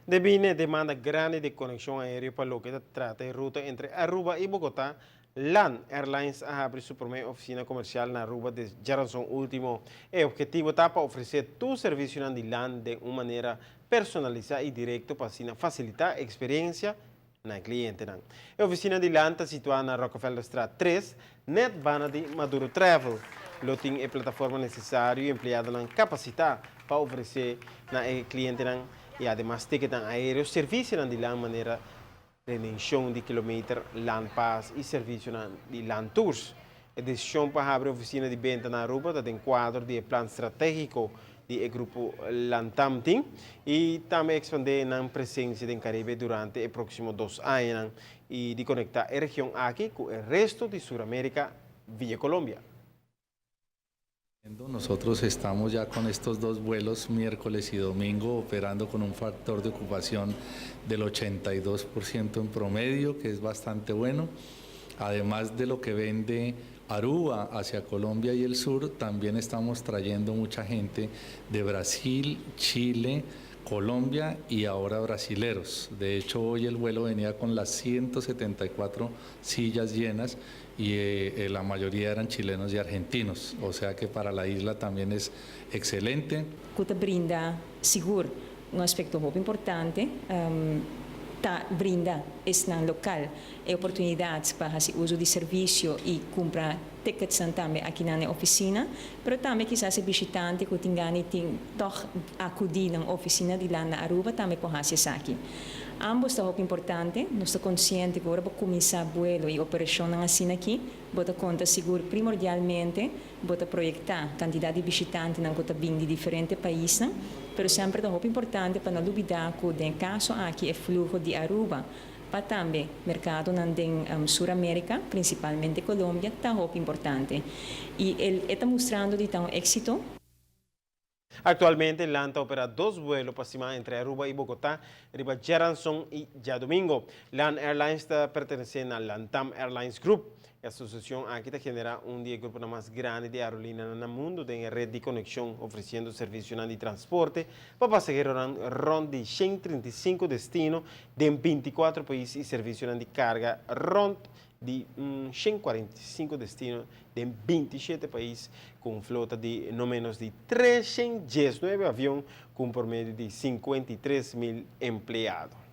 Debí na e demanda grandi di konekshon aéreo pa loke ta trata e ruta entre Aruba i Bogotá, LAN Airlines a habri su promé ofisina komersial na Aruba des djaranson último. E ophetivo ta pa ofresé tur servisionan di LAN den un manera personalisá i direkto pa asina fasilitá e eksperensia na e klientenan. E ofisina di LAN ta situá na Rockefellerstraat 3, nèt banda di Maduro Travel. Lo tin e plataforma nesesario i empleadonan kapasitá pa ofresé na e klientenan i ademas tiketnan aéreo, servisionan di LAN manera redenshon di kilometer, LAN Pass i servisionan di LAN Tours. E desishon pa habri ofisina di benta na Aruba ta den kuadro di e plan stratégiko di e grupo Lantam tin i tambe ekspandé nan presensia den Karibe durante e próksimo dos añanan i di konektá e region aki ku e resto di Sur Amérika via Colombia. Nosotros estamos ya con estos dos vuelos, miércoles y domingo, operando con un factor de ocupación del 82% en promedio, que es bastante bueno. Además de lo que vende Aruba hacia Colombia y el sur, también estamos trayendo mucha gente de Brasil, Chile, Colombia y ahora brasileros. De hecho, hoy el vuelo venía con las 174 sillas llenas y la mayoría eran chilenos y argentinos. O sea que para la isla también es excelente. Ku ta brinda sigur un aspekto hopi importante, ta brinda esnan lokal e oportunidat pa hasi uso di servisio i kumpra tickets tambe aki na e ofisina, pero tambe kisas e bishitante ku tin gana tin tòg akudí na ofisina di LAN na Aruba tambe por hasi esaki. Ambos ta hopi importante, nos ta konsiente ku ora bo kuminsá vuelo i operashon asina aki, bo ta konta sigur primordialmente, bo ta proyektá kantidat di bishitantenan ku ta bin di diferente pais, pero semper ta hopi importante pa no lubidá ku den kaso aki e fluho di Aruba pa tambe merkadonan den Sur Amérika, prinsipalmente Colombia, ta hopi importante. I e ta mustrando di ta un éksito. Aktualmente, LAN ta operá dos vuelo pa siman entre Aruba i Bogotá, riba djaranson i djadomingo. LAN Airlines ta pertenesé na Lantam Airlines Group. E asosiashon aki ta generá un di e gruponan mas grandi di aerolíneanan na mundu den e ret di konekshon, ofresiendo servisionan di transporte pa pasaheronan rònt di 135 destino den 24 pais i servisionan di karga rònt di 145 destino den 27 pais, ku un flota di no ménos di 319 avion ku un promedio di 53 mil empleado.